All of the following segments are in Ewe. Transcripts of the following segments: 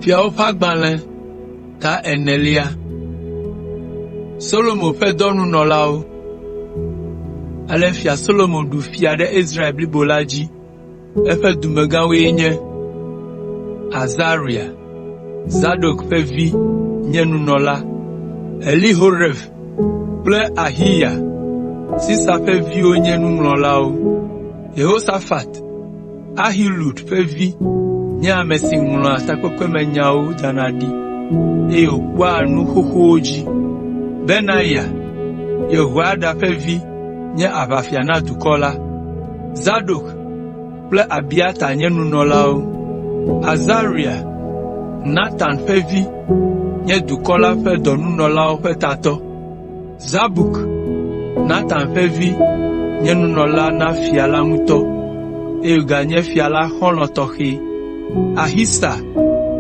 Fiawo ƒe agbalẽ ta enelia. Solomo ƒe dɔnunɔlawo. Ale Fia Solomo ɖu fia ɖe Israel blibo la dzi. Eƒe dumegãwoe nye: Azaria, Zadok ƒe vi nye nunɔla, Elihoref kple Ahiya, Sisa ƒe viwo nye nuŋlɔlawo, Yehosafat, Ahilud ƒe vi nye ame si ŋlɔa takpekpemenyawo dana ɖi, eye wòkpɔa nu xoxowo dzi. Benaya, Yehoiada ƒe vi nye aʋafia na dukɔ la. Zadok kple Abiata nye nunɔlawo. Azaria, Natan ƒe vi nye dukɔ la ƒe dɔnunɔlawo ƒe tatɔ. Zabuk, Natan ƒe vi nye nunɔla na fia la ŋutɔ, eye wòganye fia la xɔlɔ̃ tɔxɛ. Ahisa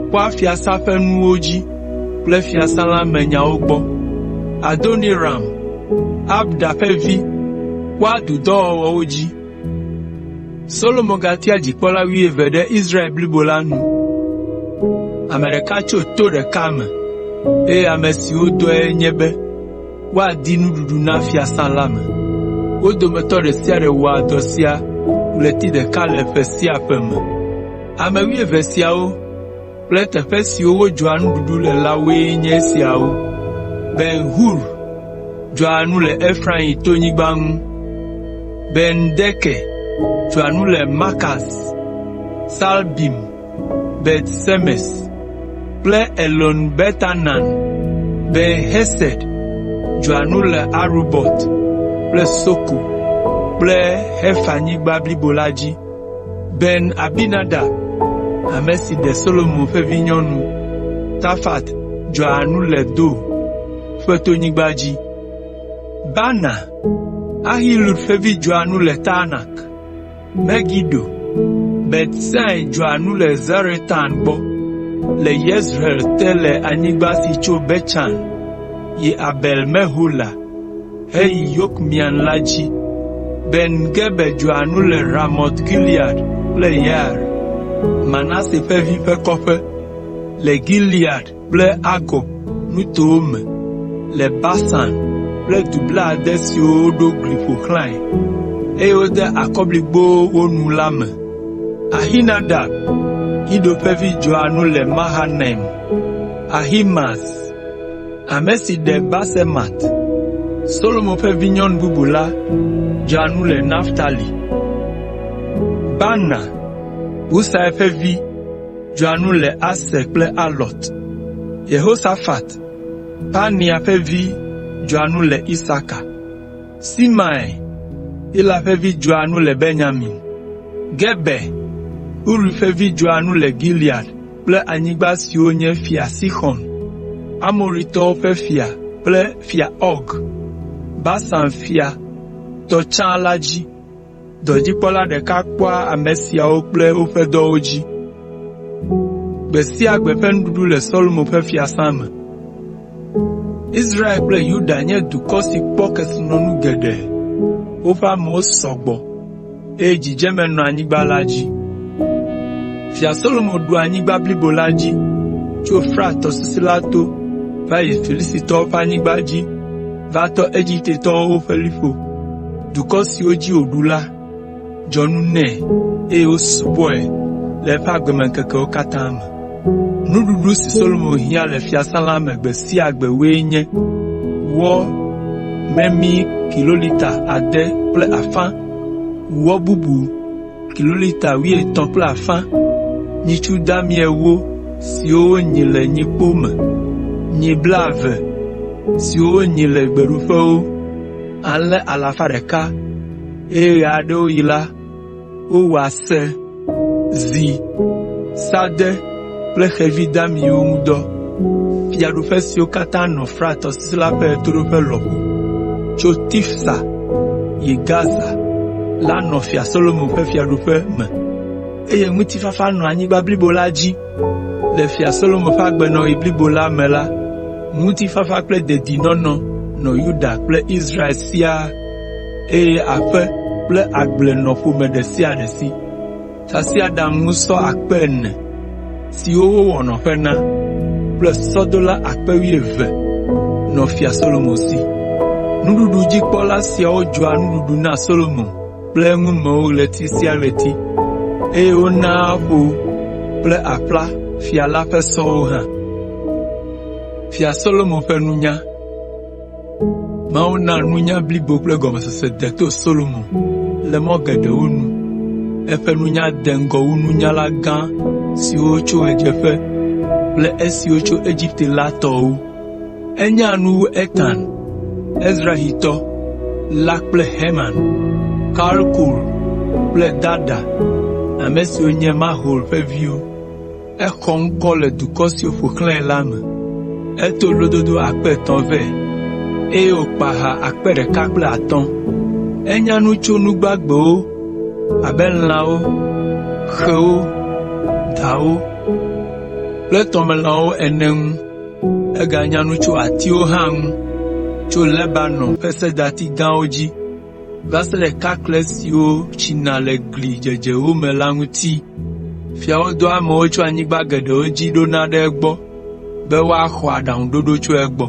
kpɔa fiasã ƒe nuwo dzi kple fiasã la me nyawo gbɔ. Adoniram, Abda ƒe vi kpɔa dudɔwɔwɔwo dzi. Solomo gatia dzikpɔla wuieve ɖe Israel blibo la nu. Ame ɖeka tso to ɖeka me, eye ame siwo dɔe nye be woadi nuɖuɖu na fiasã la me. Wo dometɔ ɖe sia ɖe wɔa dɔ sia ɣleti ɖeka le ƒe sia ƒe me. Ame wuieve siawo kple teƒe siwo wodzɔa nuɖuɖu le la woe nye esiawo: Ben Hur dzɔa nu le Efraim tonyigba ŋu, Ben Deker dzɔa nu le Makaz, Saalbim, Bet Semes kple Elon Betanan. Ben Hesed dzɔa nu le Arubot kple Soko kple Hefernyigba blibo la dzi. Ben Abinadab, ame si ɖe Solomo ƒe vinyɔnu, Tafat dzɔa nu le Dor ƒe tonyigba dzi. Baana, Ahilud ƒe vi dzɔa nu le Taanak, Megido, Bet Sean dzɔa nu le Zaretan gbɔ, le Yezreel te le anyigba si tso Betsan yi Abel Mehola heyi Yokmeam la dzi. Ben Geber dzɔa nu le Ramot Gilead kple Yair, Manase ƒe vi ƒe kɔƒe, le Gilead kple Argob nutowo me le Basan kple du blaade siwo woɖo gli ƒo xlãe, eye wode akɔbligbowo wo nu la me. Ahinadab, Ido ƒe vi dzɔa nu le Mahanaim. Ahimaaz, ame si ɖe Basemat, Solomo ƒe vinyɔnu bubu la, dzɔa nu le Naftali. Baana, Husai ƒe vi, dzɔa nu le Aser kple Alot. Yehosafat, Panea ƒe vi dzɔa nu le Isaka. Simei, Ela ƒe vi dzɔa nu le Benyamin. Geber, Uri ƒe vi dzɔa nu le Gilead kple anyigba siwo nye Fia Sixɔn, Amoritɔwo ƒe fia kple Fia Ɔg, Basan fia tɔ tsã la dzi. Dɔdzikpɔla ɖeka kpɔa ame siawo kple woƒe dɔwo dzi. Gbe sia gbe ƒe nuɖuɖu le Solomo ƒe fiasã me. Israel kple Yuda nye dukɔ si kpɔ kesinɔnu geɖe, woƒe amewo sɔ gbɔ, eye dzidzeme nɔ anyigba la dzi. Fia Solomo ɖu anyigba blibo la dzi tso Frat tɔsisi la to va yi Filistitɔwo ƒe anyigba dzi va tɔ Egiptetɔwo ƒe liƒo. Dukɔ siwo dzi wòɖu la dzɔ nu nɛ eye wosubɔe le eƒe agbemeŋkekewo katã me. Nuɖuɖu si Solomo hiã le fiasã la me gbe sia gbe woe nye: wɔ memi kilolita ade kple afã, wɔ bubu kilolita wuietɔ̃ kple afã, nyitsu dami ewo siwo wonyi le nyikpo me, nyi blaeve siwo wonyi le gbeɖuƒewo, alẽ alafa ɖeka eye ɣe aɖewo ɣi la, wowɔa se, zi, sãde kple xevi damiwo ŋu dɔ. Fiaɖuƒe siwo katã nɔ Frat tɔsisi la ƒe ɣetoɖoƒe lɔƒo, tso Tifsa yi Gaza la nɔ Fia Solomo ƒe fiaɖuƒe me, eye ŋutifafa nɔ anyigba blibo la dzi. Le Fia Solomo ƒe agbenɔɣi blibo la me la, ŋutifafa kple dedinɔnɔ nɔ Yuda kple Israel siaa, eye aƒe kple agble nɔ ƒome ɖe sia ɖe si. Tasiaɖamŋusɔ akpe ene. siwo wowɔ nɔƒe na kple sɔdola akpe wuieve nɔ Fia Solomo si. Nuɖuɖudzikpɔla siawo dzɔa nuɖuɖu na Solomo kple eŋumewo ɣleti sia ɣleti, eye wonaa ƒo kple aƒla fia la ƒe sɔwo hã. Mawu na nunya blibo kple gɔmesese deto Solomo le mɔ geɖewo nu. Eƒe nunya de ŋgɔ wu nunyala gã siwo tso ɣedzeƒe kple esiwo tso Egipte la tɔwo. Enya nu wu Etan, Ezrahitɔ la kple Heman, Kalkol kple Darda, ame siwo nye Mahol ƒe viwo. Exɔ ŋkɔ le dukɔ siwo ƒo xlãe la me. Eto lododo 300 vɛ, eye wòkpa ha 1,500. Enya nu tso nu gbagbewo abe lãwo, xewo, dawo kple tɔmelãwo ene ŋu. Eganya nu tso atiwo hã ŋu, tso Lebanon ƒe sedati gãwo dzi va se ɖe kakle siwo tsina le gli dzedzewo me la ŋuti. Fiawo dɔa amewo tso anyigba geɖewo dzi ɖona ɖe egbɔ be woaxɔ aɖaŋuɖoɖo tso egbɔ.